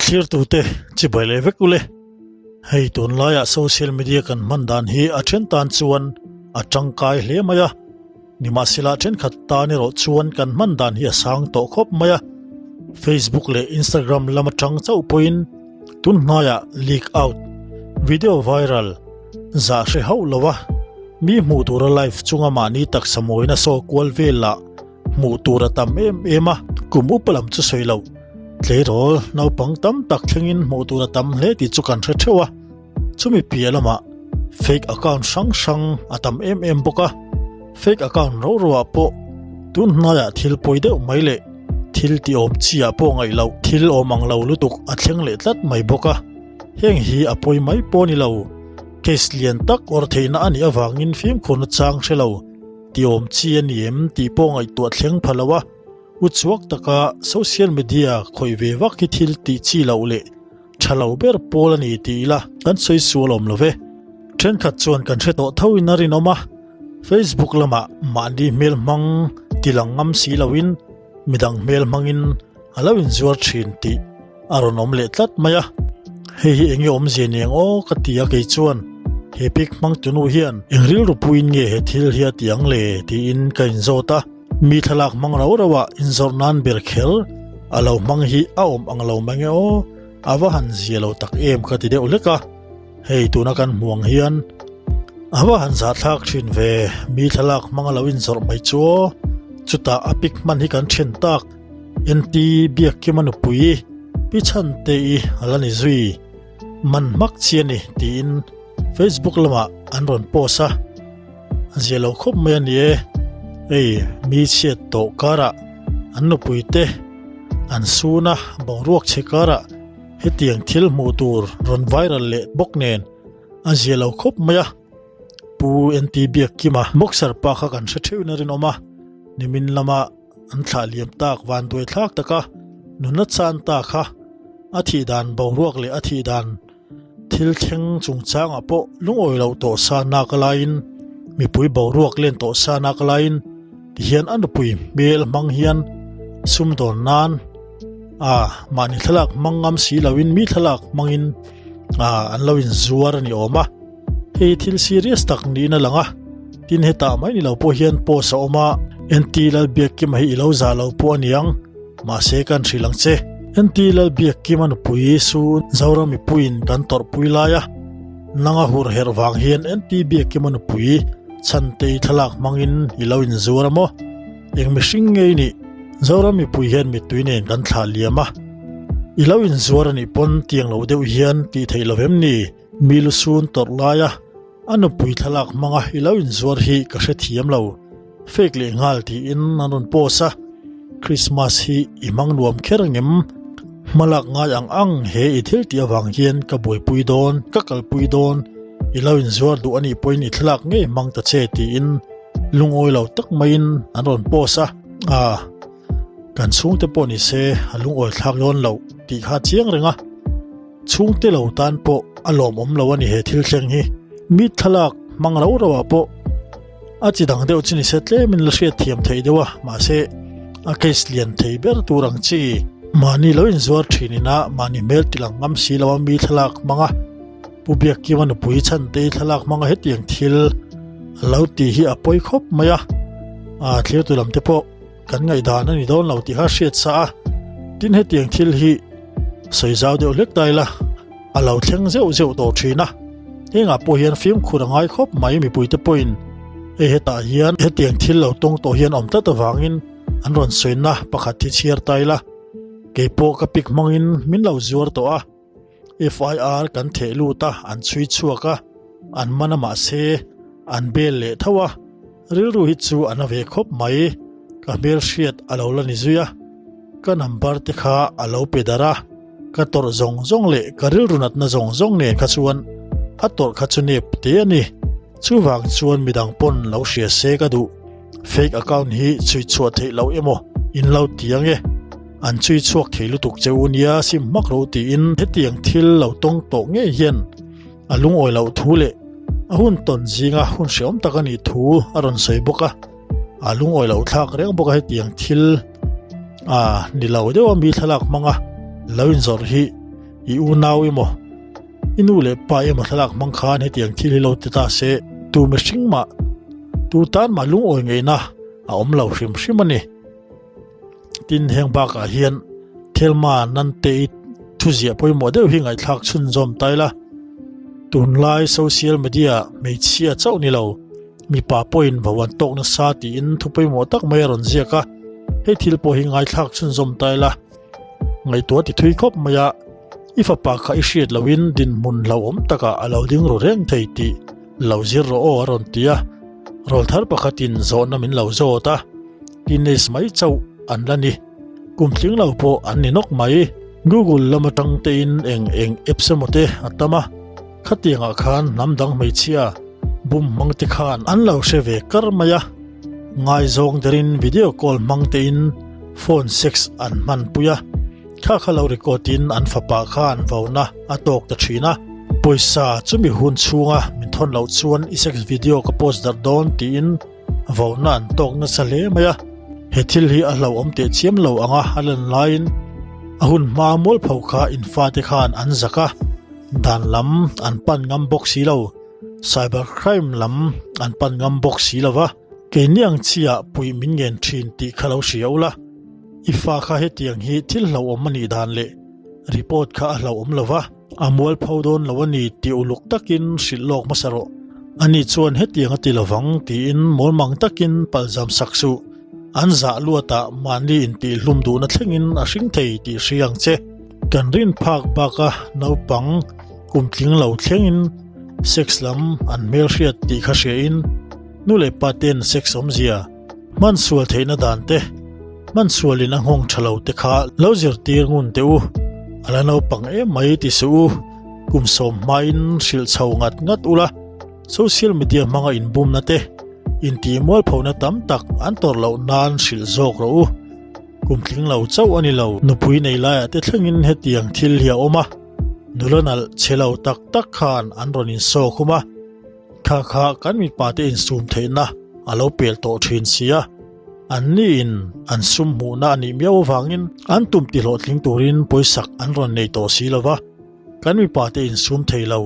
Thlirtute chibai leh vek ule. Hei tunlaiah social media kan hman dan hi a then tan chuan a tangkai hle mai a. Nimahsela thenkhat tan erawh chuan kan hman dan hi a sang tawh khawp mai a. Facebook leh Instagram lam atang chauh pawhin tun hnaiah leak out, video viral, zah hre hauh lo a, mi hmuh tura live chunga mahni taksa mawina saw kual vel lah hmuh tur a tam em em a, kum upa lam chu sawi loh. Tleirawl naupang tam tak thlengin hmuh tur a tam hle tih chu kan hre theuh a, chumi piah lamah fake account hrang hrang a tam em em bawk a, fake account ro ro ah pawh tun hnaiah thil pawi deuh mai leh thil ti awm chi ah pawh ngaih loh thil awm ang lo lutuk a thleng leh tlat mai bawk a, heng hi a pawi mai pawh a ni lo, case lian tak awrh theihna a nih avangin fimkhurna chang hre lo. Ti awm chi a ni em tih pawh ngaihtuah thleng pha lo a, u chuak taka social media khawih ve vak hi thil tih chi loh leh tha lo ber pawl a ni tih ila kan sawi sual awm lo ve. Thenkhat chuan kan hre tawh tho in a rinawm a, Facebook lamah mahni hmel hmang ti lang ngam si loin midang hmel hmangin a lo inzuar thin tih a rawn awm leh tlat mai a, hei hi enge awmzia niang aw ka ti a kei chuan he pic hmang tunu hian eng rilru puiin nge he thil hi a ti ang le tiin ka inzawt a, mi thlalak hmang rau rau ah inzawrh nan ber kher a lo hmang hi a awm ang lo mang e aw a va han zia lo tak em ka ti deuh hlek a, hei tuna kan hmu ang hian a va han zahthlak thin ve mi thlalak hmang a lo inzawrh mai chu aw chutah a pic hman hi kan then tak. NT Biakkima nupui Pi Chhante-i a la ni zui. Man hmak chi a ni tiin Facebook lamah an rawn post a. A zia lo khawp mai a ni e. Hei mi chhiat tawh karah an nupui te an sun a, boruak chhe karah hetiang thil hmuh tur rawn viral leh bawk nen a zia lo khawp mai a. Pu NT Biakkima boxer pa kha kan hre theuhin a rinawm a, nimin lama An thlah liam tak van duai thlak taka nunna chan ta kha a thih dan boruak leh a thih dan thil thleng chungchangah pawh lungawi loh tawh sa nak laiin mipui boruak len tawh sa nak laiin tihian a nupui hmel hmang hian sumdawn nan a mahni thlalak hmang ngam si loin mi thlalak hmangin a an lo inzuar a ni awm a. Hei thil serious tak niin a lang a, tin hetah mai ni lo pawh hian post a awm a, NT Lalbiakkima hi i lo zah lo pawh a niang, mahse kan hrilh ang che. NT Lalbiakkima nupui su Zoram mipuiin kan tawrhpui lai a, nanga hur herh vang hian NT Biakkima nupui Chhantei thlalak hmangin i lo inzuar a maw? Eng mihring ngei nih? Zoram mipui hian mittui nen kan thlah liam a, i lo inzuar a nih pawn tiang lo deuh hian tih theih lo em ni? Mi lusun tawrh laia a nupui thlalak hmanga i lo inzuar hi ka hrethiam lo, fake leh nghal tiin an rawn post a, Christmas hi i hmang nuam kher angem? Hmalak ngai ang ang he i thil tih avang hian ka buaipui dawn, ka kalpui dawn, i lo inzuar duh anih pawhin i thlalak ngei hmang ta che tiin lungawi lo tak maiin an rawn post a, ah kan chhungte pawh ni se a lungawi thlak dawn loh tih kha a chiang reng a. Chhungte lo tan pawh a lawmawm lo a ni he thil thleng hi. Mi thlalak hmang rau rau ah pawh a chi dang deuh chu ni se tlemin la hriat thiam theih deuh a, mahse a case lian thei ber tur ang chi. Mahni lo inzuar thin ina mahni hmel ti lang ngam si lo a mi thlalak hmang a, Pu Biakkima nupui Chhantei thlalak hmang a hetiang thil a lo ti hi a pawi khawp mai a, a thlirtu lam te pawh Kan ngaihdan a ni dawn lo tih kha hriat sa a, tin hetiang thil hi sawi zau deuh hlek ta ila a lo thleng zeuh zeuh tawh thin a, hengah pawh hian fimkhur a ngai khawp mai mipuite pawhin hei hetah hian hetiang thil lo tawng tawh hian awm tlat avangin an rawn sawina pakhat hi chhiar ta ila keipawh ka pic hmangin min lo zuar tawh a. FIR kan theh lut a, an chhui chhuak a, an man a mahse an bel leh tho a, rilru hi chu a na ve khawp mai, ka hmelhriat a lo la ni zui a, ka number te kha a lo pe darh a, ka tawrh zawng zawng leh ka rilru natna zawng zawng nen kha chuan a tawrh kha chu nep te a ni, chuvang chuan midang pawn lo hria se ka duh, fake account hi chhui chhuah theih loh emaw in lo ti ang e. An chui chhuak thei lutuk che u nia sim hmak ro tiin hetiang thil lo tawng tawh ngei hian a lungawi loh thu leh a hun tawn zinga hun hreawm tak a nih thu a rawn sawi bawk a, a lungawi loh thlak reng bawk a hetiang thil a ni lo deuh a mi thlalak hmanga lo inzawrh hi. I unau emaw, i nu leh pa emaw thlalak hmang khan hetiang thil hi lo ti ta se, tu mihring mah, tu tan mah lungawi ngeihna a awm lo hrim hrim a ni. Tin, heng bakah hian Thelma Nante-i thuziah pawimawh deuh hi ngaihthlak chhunzawm ta ila. Tunlai social media hmeichhia chauh ni lo, mipa pawhin vo an tawk nasa tiin thu pawimawh tak mai a rawn ziak a, hei thil pawh hi ngaithlak chhunzawm ta ila. Ngaihtuah ti thui khawp mai a, i fapa kha i hriat lohin dinhmun hlauhawm takah a lo ding ru reng thei tih lo zir rawh aw a rawn ti a, rawlthar pakhatin zawhna min lo zawt a, teenage mai chauh an la ni, kum tling lo pawh an ni nawk mai. Google lam atang tein eng eng apps emaw te a tam a, khatiangah khan hnam dang hmeichhia bum hmang te khan an lo hre ve kar mai a, ngaizawng derin video call hmang tein phone sex an hmanpui a. Thla kha lo record in an fapa khan vauna a tawk ta thin a, pawisa chumi hun chhunga min thawn loh chuan i sex video ka post darh dawn tiin vauna an tawk nasa hle mai a. He thil hi a hlauhawm teh chiam lo anga a lan laiin a hun hma mualpho kha in fate khan an zak a, dan lam an pan ngam bawk si lo, cyber crime lam an pan ngam bawk si lo va, keini ang chiah puih min ngen thin tih kha lo hria ula. I fa kha hetiang hi thil hlauhawm a nih dan leh report kha a hlauhawm lo va, a mualpho dawn lo a ni tih uluk takin hrilh lawk hmasa rawh. Ani chuan hetiang a ti lovang tiin mawlmang takin palzam sak suh. An zah luatah mahni intihhlum duhna thlengin a hring thei tih hria ang che. Kan rin phak baka naupang kum tling lo thlengin sex lam an hmelhriat tih kha hriain nu leh pa ten sex awmzia, Hman sual theihna dan te, hman sualin a nghawng tha lo te kha lo zirtir ngun teh u. A la naupang em mai ti suh u. Kum sawm hmain hrilh chho ngat ngat ula, social media hmanga inbumna te, intih mualphona tam tak an tawrh loh nan hrilh zawk rawh u. Kum tling lo chauh a ni lo, nupui nei laiah te thlengin hetiang thil hi a awm a, nula nalh chhe lo tak tak khan an rawn insawkhum a. Kha kha kan mipa te insum theihna a lo pel tawh thin si a, an niin an sum hmuhna a nih miau avangin an tum ti hlawhtling turin pawisak an rawn nei tawh si lo va, kan mipa te insum thei lo.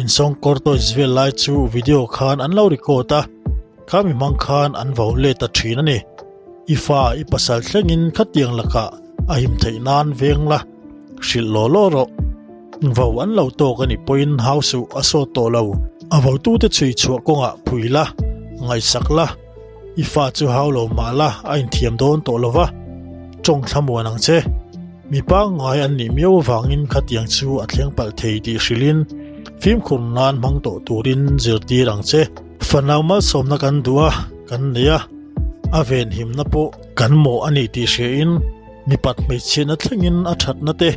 Insawngkawr toys vel lai chu video khan an lo record a, kha mi hmang khan an vo let ta thin a ni. I fa i pasal thlengin khatiang lakah a him theih nan veng la. Hrilh law law rawh. Vo an lo tawk a nih pawhin hau suh a sawt tawh lo. A votute chhui chhuah kawngah phui la, ngaihsak la, i fa chu hau lo mah la a inthiam dawn tawh lo va, tawng thlamuan ang che. Mi pangngai an nih miau avangin khatiang chu a thleng palh thei tih hrilhin fimkhur nan hmang tawh turin zirtir ang che. Fanau malsawmna kan duh a, kan nei a, a venhimna pawh kan mawh a nih tih hriain, Mipat hmeichhiatna thlengin a thatna te,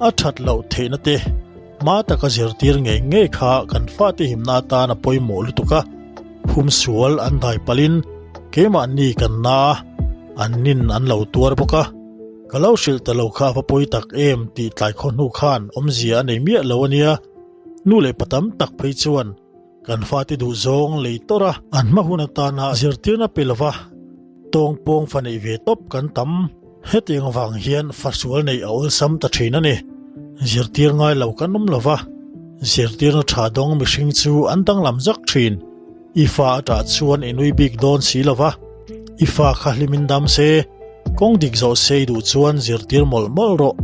a that loh theihna te hma taka zirtir ngei ngei kha kan fate himna atan a pawimawh lutuk a, humsual an dai palhin keimahni kan na a, an nin an lo tuar bawk a, ka lo hrilh ta lo kha a va pawi tak em tih tlai khaw hnu khan awmzia a nei miah lo a nia, nu leh pa tam tak phei chuan Kan fate duhzawng lei tawrh a, an hma hun atana zirtirna pe lova tawng pawng fa neih ve tawp kan tam. Hetiang avang hian fa sual neih a awlsam ta thin a ni. Zirtir ngai lo kan awm lova, zirtirna tha dawng mihring chu an danglam zak thin. I fa a tah chuan i nui bik dawn si lova, i fa kha hlimin dam se, kawng dik zawh se i duh chuan zirtir mawlh mawlh rawh.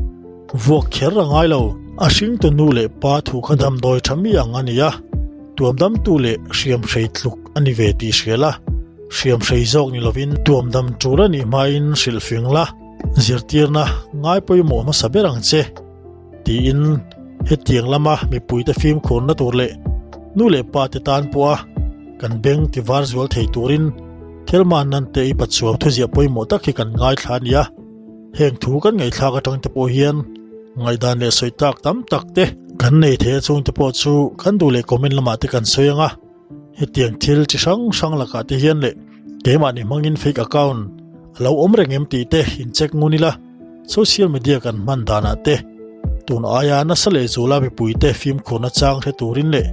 Vuak kher a ngai lo. A hringtu nu leh pa thu kha damdawi tha mi ang a ni a, tuamdamtu leh hriamhrei tluk a ni ve tih hria la, hriamhrei zawk ni lovin tuamdam tul a nih hmain hrilhfing la, zirtirna ngai pawimawh hmasa ber ang che, tiin hetiang lama mipuite fimkhurna tur leh nu leh pa te tan pawha kan beng tivar zual thei turin Thelma Nante i Pachuau thuziah pawimawh tak hi kan ngaithla a ni a. Heng thu kan ngaihthlak atang te pawh hian ngaihdan leh sawi tak tam tak te kan nei thei a chung te pawh chu kan duh leh comment lamah te kan sawi ang a, hetiang thil chi hrang hrang lakah te hian leh keimahni hmangin fake account a lo awm reng em tih te in check ngun ila, social media kan hman danah te tun aia nasa leh zula mipui te fimkhurna chang hre turin leh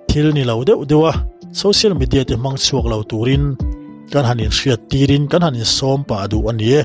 Thil ni lo deuh deuh a, social media te hmang chhuak lo turin kan han inhriat tirin kan han insawm pah duh a ni e.